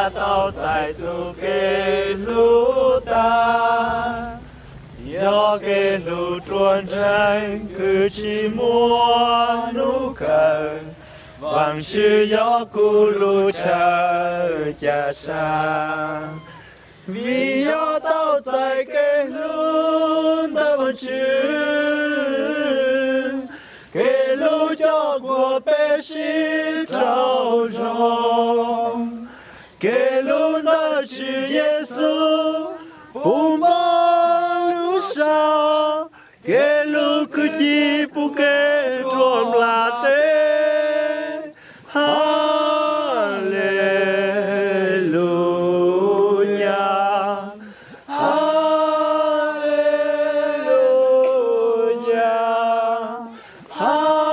Tau txais txoj kev hlub tag, yog kev hlub ruaj nreeg kws tsis muaj hnub kawg. Vaajtswv yog kuv lub chaw ca sa, vim yog tau txais kev hlub ntawm Vaajtswv, kev hlub coj kuas peb sib raug zoo. Kev hlub ntawm Tswv Yexus puv npo lub sab, kev hlub kwv ci puv kev ruaj nplaj teb. Haleluyas, haleluyas, haleluyas,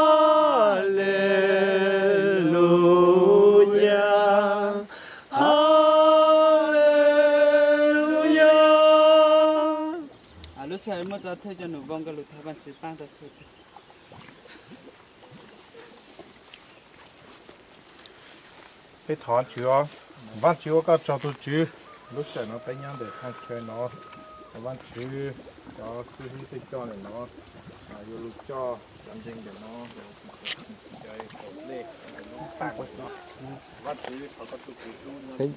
haleluyas. Lub sij hawm muaj txoj thawj coj num vau nkauj lug thov Vaajtswv paab rua txhua tug. Peb thov Tswv, Vaajtswv ua koj tsaug tug Tswv, lub sij hawm no peb nyob ntawm thaj chaw no, Vaajtswv cov xib hwb tej coj ntawm no, yuav lug coj cov ntseeg ntawm no, Vaajtswv thov koj tug Tswv peb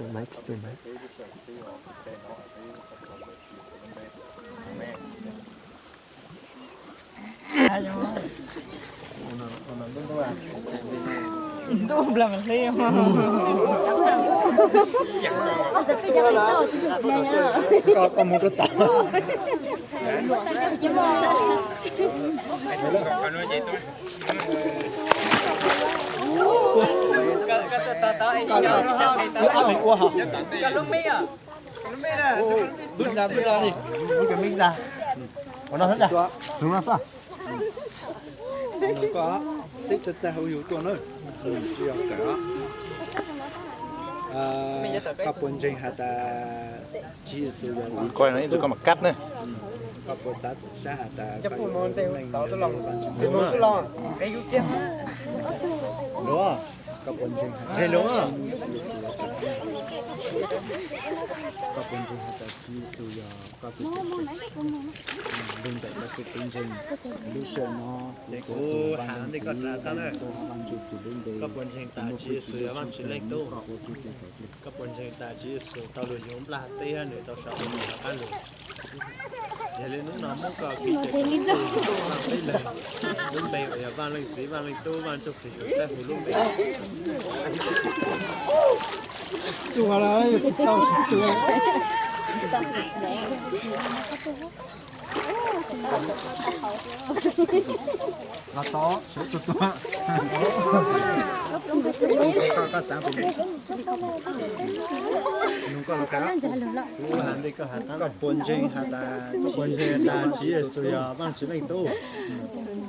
lub sij hawm twb ua peb no, peb ua koj tsaug tug Tswv, Amen. Koj mus rau tom. Ua hov. Koj, teb chaws tag hauv yus tuaj na, tsis yog kawm os. Koj puas ntseeg has tas Tswv Yexus yog, koj mam kab na. Koj puas txav txim sab has tas koj yuav ua lub neej, koj puas ntseeg has tas, koj puas ntseeg has tas Tswv Yexus yog koj tus, lug ntawm koj tus txiv ntseeg, lub sij hawm no kuv tuav Vaaj Leej Txiv, tuav Vaaj Ntsuj Plig lub npe, koj puas ntseeg tas Tswv Yexus yog Vaajtswv Leej Tub? Koj puas ntseeg tas Tswv Yexus tau lug yug nplaj teb, nwg tau sau rov qaab lug? Yog li hnub no muab koj kev cai raus dlej lub npe uas yog Vaaj Leej Txiv, Vaaj Leej Tub, Vaaj Ntsuj Plig tus dlawb huv lub npe. Koj puas ntseeg has tas, koj puas ntseeg tas Tswv Yexus yog Vaajtswv Leej Tub?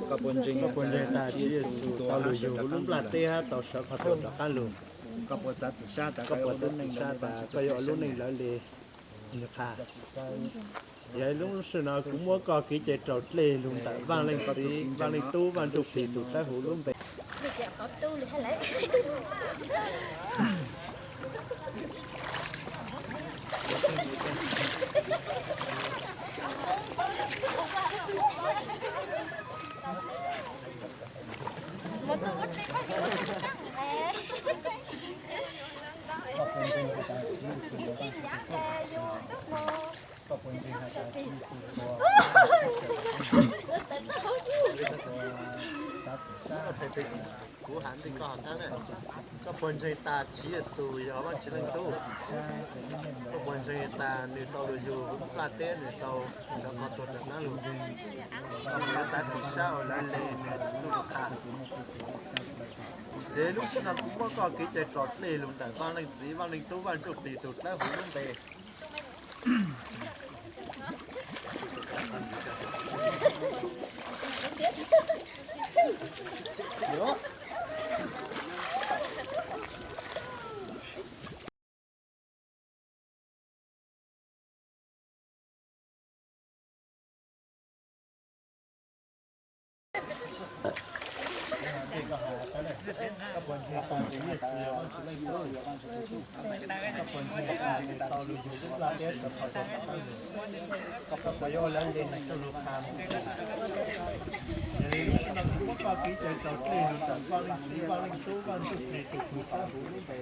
Koj puas ntseeg tas Tswv Yexus tau lug yug huv lub nplaj teb hab tau sawv qhov tuag rov qaab lug? Koj puas txav txim sab tas, koj puas txav txim sab tas koj yuav ua lub neej lawv le? Yog li lub sij hawm no kuv muab koj kev cai raus dlej lug ntawm Vaaj Leej Txiv, Vaaj Leej Tub, Vaaj Ntsuj Plig tus dlawb huv lub npe. Kuv has ntej koj has tas, koj puas ntseeg tas Tswv Yexus yog Vaajtswv Leej Tub? Koj puas ntseeg tas nwg tau lug yug huv lub nplaj teb, nwg tau sawv qhov tuag rov qaab lug? Koj puas txav txim sab ua lawv le nwg tub lug qha? Yog li lub sij hawm no kuv muab koj kev cai raus dlej lug ntawm Vaaj Leej Txiv, Vaaj Leej Tub, Vaaj Ntsuj Plig tus dlawb huv lub npe. Koj puas ntseeg tas nws tau lug yug lub nplaj teb rau thaum tau txog koj? Koj puas yuav ua lawv li nws txuj lug qha mus? Yog li lub sij hawm no kuv muab koj kev cai raus dlej lug ntawm Vajtswv, Leej Txiv, Vaj Leej Tub, Vaj Ntsuj Plig tus tus tau huv lub npe.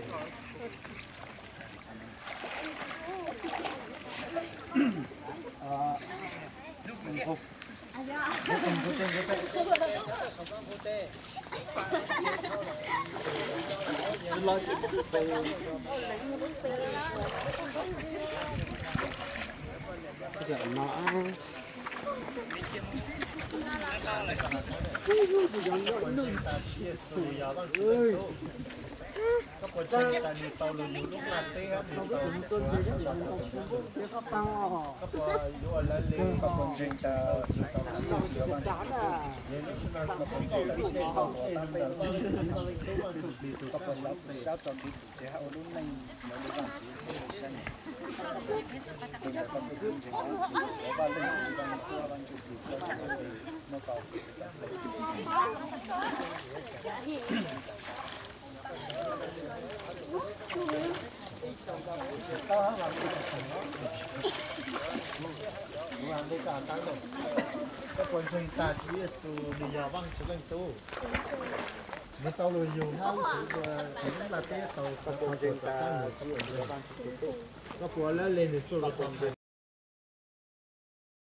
Koj puas ntseeg tas nws tau lug yug lub nplaj teb hab nws tau, koj puas yuav ua lawv li? Koj puas ntseeg tas nws tau lug yug lub nplaj teb hab nws tau, koj puas xav txug sab rau kev txim siab hab ua lub neej lawv li Vaajtswv? Tus ntawd koj puas ntseeg? Vaj Leej Txiv, Vaj Leej Tub, Vaj Ntsuj Plig, koj puas muab koj Koj puas ntseeg tas Tswv Yexus nws yog Vaajtswv Leej Tub? Nws tau lug yug hab lug txug lub nplaj teb tau, koj puas ntseeg tas nws tau lug yug? Koj puas ua lawv li nws txuj lug qha?